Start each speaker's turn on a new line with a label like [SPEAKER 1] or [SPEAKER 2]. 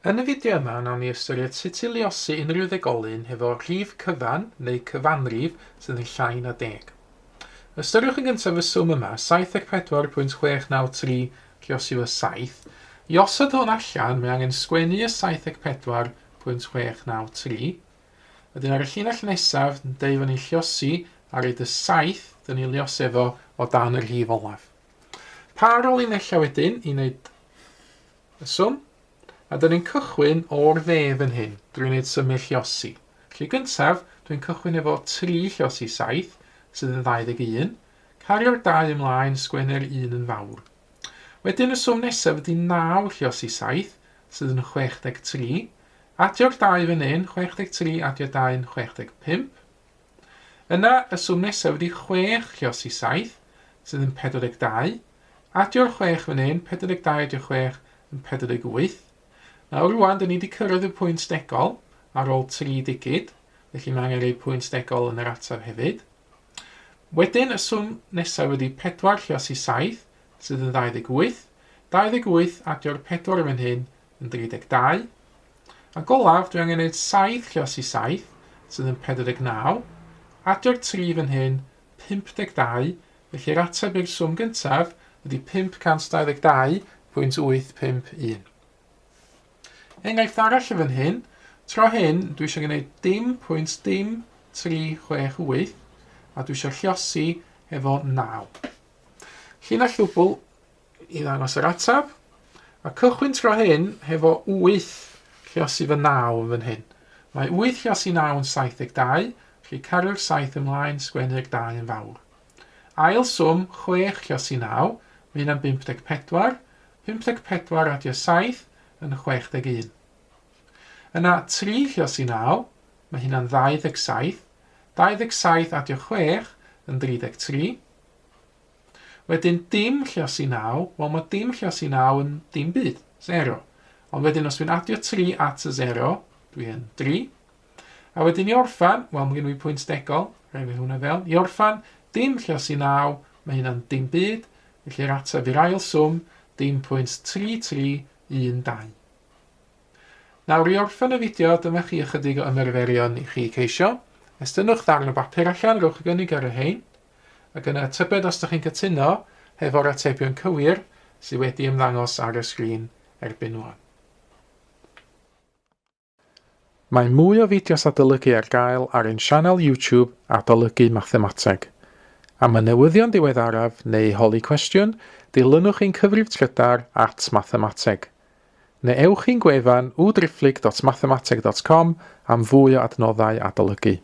[SPEAKER 1] Yn y fideo yma, wnawn ni ystyried sut i luosi unrhyw ddegolyn hefo rhif cyfan neu cyfanrif sydd yn llai na deg. Ystyriwch yn gyntaf y swm yma, 74.693 lluosi efo 7. I osod hwn allan, mae angen sgwennu y 74.693. Wedyn ar y llinell nesaf, yn deud fod ni'n lluosi a roed y 7 dyn ni'n luosi efo o dan y rhif olaf. Par o linellau wedyn i wneud y swm, a dyn ni'n cychwyn o'r dde fan hyn drwy wneud symud lliosi. Felly gyntaf, dwi'n cychwyn efo 3 lliosi 7, sydd yn 21, cario'r 2 ymlaen, sgwennu'r 1 yn fawr. Wedyn y swm nesaf ydy 9 lliosi 7, sydd yn 63, adio'r 2 fan hyn, 63 adio 2 yn 65. Yna, y swm nesaf ydy 6 lliosi 7, sydd yn 42. Adio'r 6 fan hyn, 42 adio 6 yn 48. Nawr rwan, dyn ni wedi cyrraedd y pwynt degol ar ôl 3 digid, felly mae angen rhoi pwynt degol yn yr ateb hefyd. Wedyn, y swm nesaf ydy 4 lliosi 7, sydd yn 28. 28 adio'r 4 fan hyn yn 32. Ac olaf, dwi angen gwneud 7 lliosi 7, sydd yn 49. Adio'r 3 fan hyn, 52, felly yr ateb i'r swm gyntaf ydy 522.851. Enghraifft arall yn fan hyn, tro hyn dwi eisiau gwneud dim pwynt dim 368 a dwi eisiau lliosi efo 9. Llinell ddwbl i ddangos yr ateb. A cychwyn tro hyn hefo 8 lliosi fy 9 yn fan hyn. Mae 8 lliosi 9 yn 72, felly cario'r 7 ymlaen, sgwennu'r 2 yn fawr. Ail swm, 6 lliosi 9, mae hynna'n 54, 54 adio 7 yn 61. Yna 3 lliosi 9, mae hynna'n 27, 27 adio 6 yn 33. Wedyn dim lliosi 9, wel mae dim lliosi 9 yn dim byd, 0. Ond wedyn os dwi'n adio 3 at y 0, dwi yn 3. A wedyn i orffan, wel mae gen i pwynt degol, rhaid fi hwnna fewn. I orffan, dim lliosi 9, mae hynna'n dim byd, felly'r ateb i'r ail swm, dim pwynt 3312. Nawr i orffen y fideo, dyma chi ychydig o ymarferion i chi ceisio. Estynnwch ddarn o bapur allan, rhowch y gynnig ar y hein. Ac yna tybed os ydych chi'n cytuno hefo'r atebion cywir sydd wedi ymddangos ar y sgrin erbyn wan. Mae mwy o fideos adolygu ar gael ar ein sianel YouTube Adolygu Mathemateg. Am y newyddion diweddaraf neu holi cwestiwn, dilynwch ein cyfrif trydar at mathemateg. Neu ewch i'n gwefan www.mathemateg.com am fwy o adnoddau adolygu.